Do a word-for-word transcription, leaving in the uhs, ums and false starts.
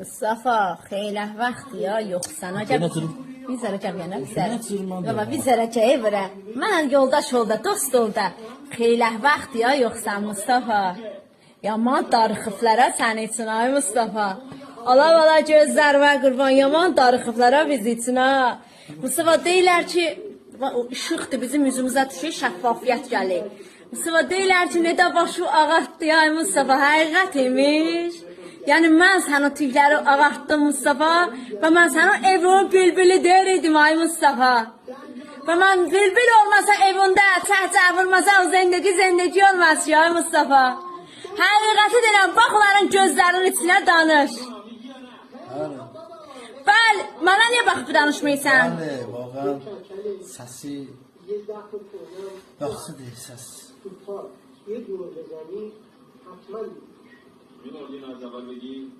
مصطفی، خیلی وقت یا یوخسان. آ، گل. نه جور؟ بیر ذره گل، گل، بیر ذره. نه جور من بابا، ده؟ بیر ذره گل بورا. من یولداش اول دا، دوست اول دا. خیلی وقت یا یوخسان، مصطفی. یامان داریخیبلار ها سنین اوچون، آی مصطفی. آلا بالا گؤزلریوه قوربان، یامان داریخیبلار ها بیز اوچون ها. مصطفی، دئییرلر کی، وا-، او ایشیقدیر، بیزیم اوزوموزه دوشور، شفافیت گلیر. مصطفی، دئییرلر کی، ندا باشی آغارتدی، آی مصطفی، حقیقت ایمیش. یعنی، من سنین توکلری آغارتدیم، مصطفی، و من سنین ائوینین بولبولو دئییردیم، آی مصطفی. و من بولبول اولماسا ائوینده، چه‌چه وورماسا، او زندگی زندگی اولماز کی، آی مصطفی. حقیقتی دئییرم، باخ اونلارین گؤزلرینین ایچینه، دانیش. هه. بلی، منه نییه باخیب دانیشمیرسان؟ بلی، واقعا سسی یاخشی دئییل سس. یه دور بزنی حتما می‌بینی. می‌بردیم از اول بگیم